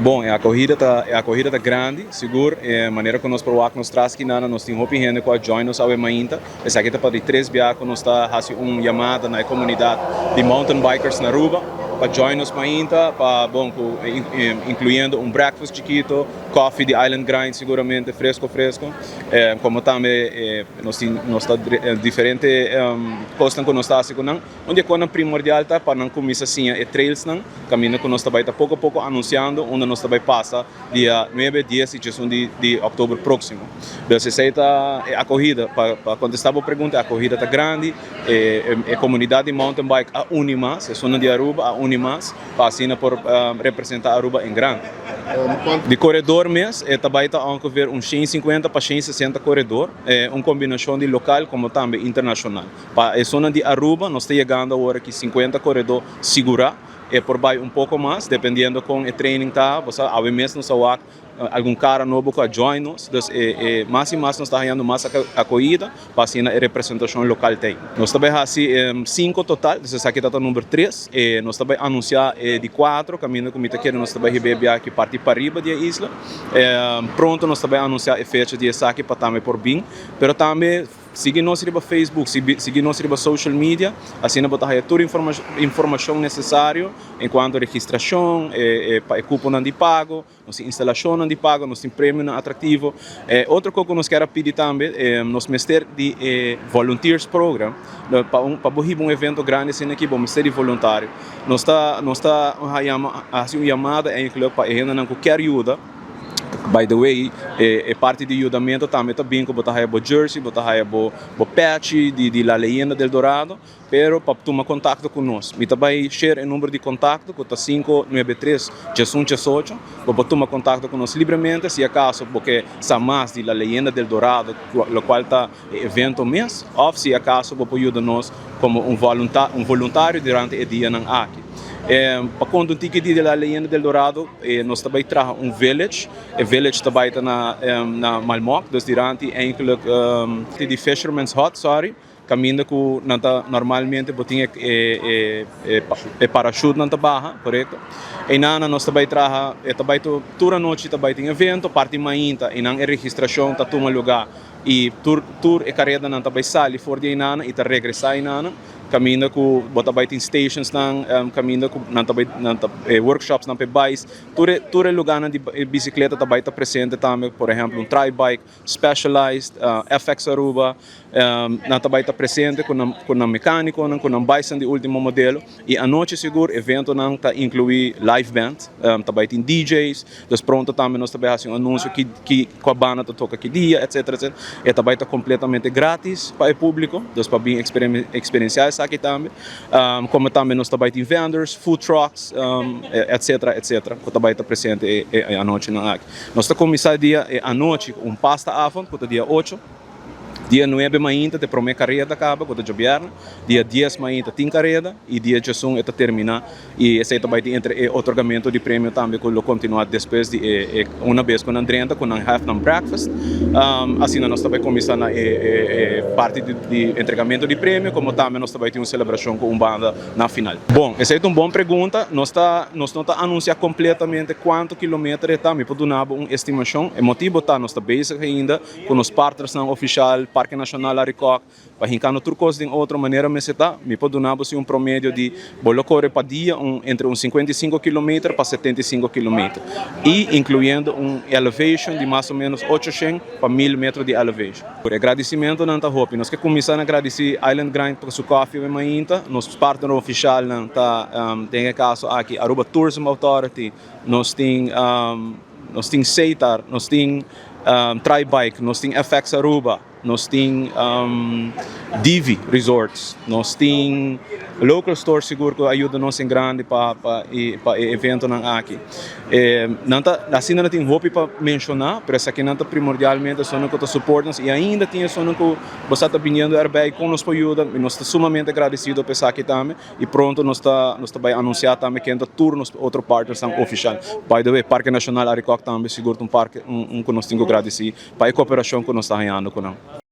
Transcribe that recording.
Bon, e akohida ta grandi, sigur, manera ku nos por wak nos tras akinan, nos tin hopi hende ku a join nos awe mainta. Esaki ta pa di tres biaha ku nos ta hasi un yamada na komunidat di mountain bikers na Aruba pa join nos mainta, pa, bon, ku, inkluyendo un breakfast chikitu, coffee di Island Grind siguramente, fresku fresku, komo tambe nos tin nos ta diferente kos ku nos ta hasi ku nan. Unda ku primordial ta pa nan kuminsá siña e trails nan, kaminda ku nos ta bai ta poko poko anunsiando unda nos ta bai pasa dia 9, 10 i 11 di òktober próksimo. Anto, esei ta e akohida, pa kontestá e pregunta, e akohida ta grandi, e komunidat di mountain bike a uni mas, esun di Aruba a uni mas, pa asina por representá Aruba en grandi. Di koredó mes, ta bai ta ongeveer un 150 pa 160 koredó, un kombinashon di lokal komo tambe internashonal. Pa e zona di Aruba, nos ta yegando awor aki 50 koredó sigurá, e por bai un poko mas, dependiendo kon e training ta, bo sa, awe mes nos a wak algun kara nobo ku a join nos, dus mas i mas nos ta hañando mas akohida, pa asina e representashon lokal t'ei. Nos ta bai hasi 5 total, dus esaki ta number 3, nos ta bai anunsiá e di 4, kaminda ku mi ta kere nos ta bai hiba e aki parti pariba di e isla. Pronto nos ta bai anunsiá e fecha di esaki pa tambe por bin, pero tambe sigui nos riba Facebook, sigui nos riba social media, asina bo ta haya tur informashon nesesario en kuanto registrashon, pa e kuponan di pago, nos tin instalashonnan di pago, nos tin premionan atraktivo. Otro kos ku nos ke pidi tambe, nos mester di volunteers program, pa bo hiba un evento grandi asina aki, bo mester di voluntario. Nos ta hasi un yamada eigenlijk pa e hendenan ku ke yuda. By the way, e parti di yudamentu tambe ta bin ku bo ta haya bo jersey, bo ta haya bo patch di La Leyenda del Dorado, pero pa tuma kontakto ku nos. Mi ta bai share e number di kontakto, ku ta 593 18, bo por tuma kontakto ku nos libremente, si akaso bo ke sa mas di La Leyenda del Dorado, lokual ta e evento mes, òf si akaso bo por yuda nos komo un voluntario durante e dianan aki. Pa konta un tiki di La Leyenda del Dorado, nos ta bai traha un village, e village ta bai na Malmok, dus durante eigenlijk di Fisherman's Hut, sorry, kaminda ku nan ta normalmente bo tin e parachute nan ta baha, korekto. Einan nos ta bai traha, e ta bai tur anochi ta bai tin evento, parti mainta, einan e registrashon ta tuma lugá i tur e karedanan ta bai sali for di einan i ta regresá einan, kaminda ku bo ta bai tin stations nan, kaminda ku nan ta bai nan ta workshops nan pe bikes, tur e lugánan di bisikleta ta bai ta presente tambe, por ehèmpel un tri-bike, Specialized, FX Aruba, nan ta bai ta presente ku nan mekánikonan, ku nan bikes di último modelo i anochi sigur eventonan ta inkluí live band, ta bai tin DJs, dus pronto tambe nos ta bai hasi un anunsio ki kua banda ta toka ki dia, etc etc. E ta bai ta kompletamente gratis pa e públiko, dus pa bin eksperensiá esaki tambe. Komo tambe nos ta bai tin vendors, food trucks, etc etc. Ku ta bai ta presente e anochinan aki. Nos ta kuminsá dia e anochi un pasta avond, ku ta dia 8. Dia 9 mainta ta promé kareda kaba, ku ta djabièrnè. Dia 10 mainta tin kareda i dia 11 e ta terminá i esei ta bai tin entre e otorgamentu di premio tambe ku lo kontinuá despues di e unabes ku nan drenta ku nan have nan breakfast. Asina nos ta bai kuminsá na e parti di entregamentu di premio, komo tambe nos ta bai tin un selebrashon ku un banda na final. Bon, esei ta un bon pregunta. Nos no ta anunsiá kompletamente kuantu kilometer e ta, mi por duna bo un estimashon. E motibu ta nos ta bezig ainda ku nos partnersnan ofishal, Parke Nashonal Arikok, pa hinkando tur kos den otro manera mester ta. Mi por duna bo si un promedio di bo lo kore pa dia entre un 55 kilometer pa 75 kilometer i inkluyendo un elevation di mas o menos 800 pa 1000 metro di elevation. E agradesimentunan ta hopi. Nos ke kuminsá na gradisí Island Grind pa su koffie awe mainta. Nos partner ofishalnan ta, den e kaso aki, Aruba Tourism Authority, nos tin Setar, nos tin Tribike, nos tin FX Aruba, nos tin Divi Resorts, nos tin local store sigur ku a yuda nos en grandi pa e eventonan aki. Nan ta asina nan tin hopi pa menshoná, pero esakinan ta primordialmente esunnan ku ta support nos i ainda tin esunnan ku bo sa ta biniendo erbij kon nos por yuda i nos ta sumamente agradesido pa esaki tambe i pronto nos ta bai anunsiá tambe ken ta tur nos otro partnersnan ofishal. By the way, Parke Nashonal Arikok tambe sigur ta un parke un ku nos tin ku gradisí pa e kooperashon ku nos ta hañando ku nan.